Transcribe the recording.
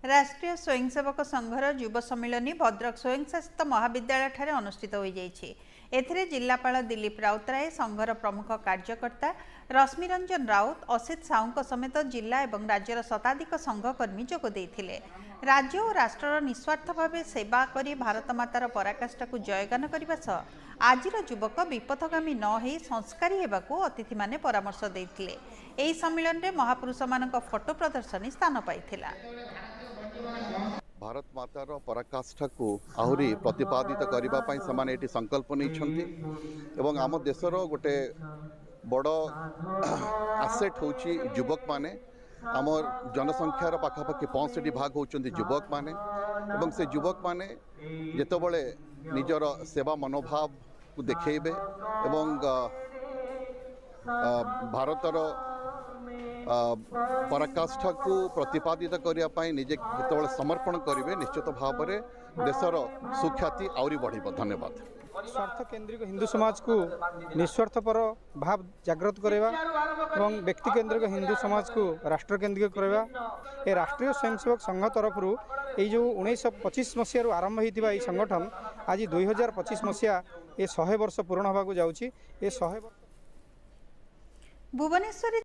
ରାଷ୍ଟ୍ରୀୟ ସ୍ୱୟଂସେବକ ସଂଘର ଯୁବ ସମ୍ମିଳନୀ ଭଦ୍ରକ ସ୍ୱୟଂଶାସିତ ମହାବିଦ୍ୟାଳୟଠାରେ ଅନୁଷ୍ଠିତ ହୋଇଯାଇଛି। ଏଥିରେ ଜିଲ୍ଲାପାଳ ଦିଲ୍ଲୀପ ରାଉତରାୟ, ସଂଘର ପ୍ରମୁଖ କାର୍ଯ୍ୟକର୍ତ୍ତା ରଶ୍ମିରଞ୍ଜନ ରାଉତ, ଅସିତ ସାହୁଙ୍କ ସମେତ ଜିଲ୍ଲା ଏବଂ ରାଜ୍ୟର ଶତାଧିକ ସଂଘକର୍ମୀ ଯୋଗ ଦେଇଥିଲେ। ରାଜ୍ୟ ଓ ରାଷ୍ଟ୍ରର ନିଃସ୍ୱାର୍ଥ ଭାବେ ସେବା କରି ଭାରତ ମାତାର ପରାକାଷ୍ଠାକୁ ଜୟଗାନ କରିବା ସହ ଆଜିର ଯୁବକ ବିପଥଗାମୀ ନ ହେଇ ସଂସ୍କାରୀ ହେବାକୁ ଅତିଥିମାନେ ପରାମର୍ଶ ଦେଇଥିଲେ। ଏହି ସମ୍ମିଳନୀରେ ମହାପୁରୁଷମାନଙ୍କ ଫଟୋ ପ୍ରଦର୍ଶନୀ ସ୍ଥାନ ପାଇଥିଲା। ଭାରତ ମାତାର ପରାକାଷ୍ଠାକୁ ଆହୁରି ପ୍ରତିପାଦିତ କରିବା ପାଇଁ ସେମାନେ ଏଠି ସଂକଳ୍ପ ନେଇଛନ୍ତି ଏବଂ ଆମ ଦେଶର ଗୋଟେ ବଡ଼ ଆସେଟ୍ ହେଉଛି ଯୁବକମାନେ। ଆମ ଜନସଂଖ୍ୟାର ପାଖାପାଖି 65 ଭାଗ ହେଉଛନ୍ତି ଯୁବକମାନେ ଏବଂ ସେ ଯୁବକମାନେ ଯେତେବେଳେ ନିଜର ସେବା ମନୋଭାବକୁ ଦେଖେଇବେ ଏବଂ ଭାରତର ପରାକାଷ୍ଠାକୁ ପ୍ରତିପାଦିତ କରିବା ପାଇଁ ନିଜେ ଯେତେବେଳେ ସମର୍ପଣ କରିବେ, ନିଶ୍ଚିତ ଭାବରେ ଦେଶର ସୁଖ୍ୟାତି ଆହୁରି ବଢ଼ିବ। ଧନ୍ୟବାଦ। ସ୍ୱାର୍ଥ କେନ୍ଦ୍ରିକ ହିନ୍ଦୁ ସମାଜକୁ ନିଃସ୍ୱାର୍ଥପର ଭାବ ଜାଗ୍ରତ କରିବା ଏବଂ ବ୍ୟକ୍ତି କେନ୍ଦ୍ରିକ ହିନ୍ଦୁ ସମାଜକୁ ରାଷ୍ଟ୍ରକେନ୍ଦ୍ରିକ କରିବା, ଏ ରାଷ୍ଟ୍ରୀୟ ସ୍ୱୟଂସେବକ ସଂଘ ତରଫରୁ ଏଇ ଯେଉଁ 1925 ମସିହାରୁ ଆରମ୍ଭ ହୋଇଥିବା ଏହି ସଂଗଠନ ଆଜି 2025 ମସିହା ଏ 100 ବର୍ଷ ପୂରଣ ହେବାକୁ ଯାଉଛି। ଏ 100 ବର୍ଷ ଭୁବନେଶ୍ୱରରେ